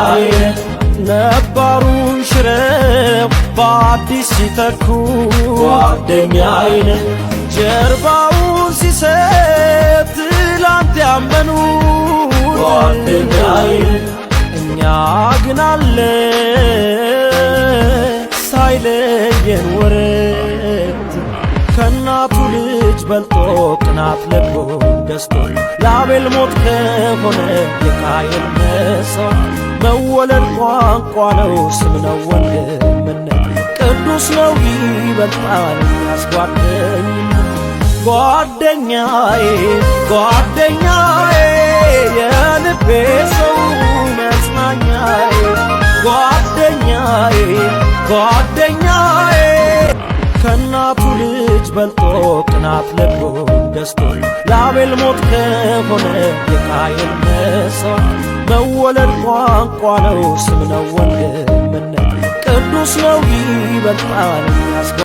ጓደኛዬ ነባሩን ሽረው በአዲስ ሲተኩ ጓደኛዬ ጀርባውን ሲሰጥ ትላንት ያመኑ ጓደኛዬ እኛ ግን አለ ሳይለየን ወረት ከእናቱ ልጅ በልጦ ቅናት ልቡን ገዝቶ ለአቤል ሞት ከሆነ የቃየል መስዋዕት መወለድ ቋንቋ ነው፣ ስም ነው ወንድምነት፣ ቅዱስ ነው ይበልጣል ያስጓደኝነት። ጓደኛዬ ጓደኛዬ የልቤ ሰው መጽናኛዬ ጓደኛዬ ጓደኛዬ ከእናቱ ልጅ በልጦ ቅናት ልቡን ገዝቶ ለአቤል ሞት ከሆነ የቃየል መስዋዕት መወለድ ቋንቋ ነው፣ ስም ነው ወንድምነት፣ ቅዱስ ነው ይበልጣል።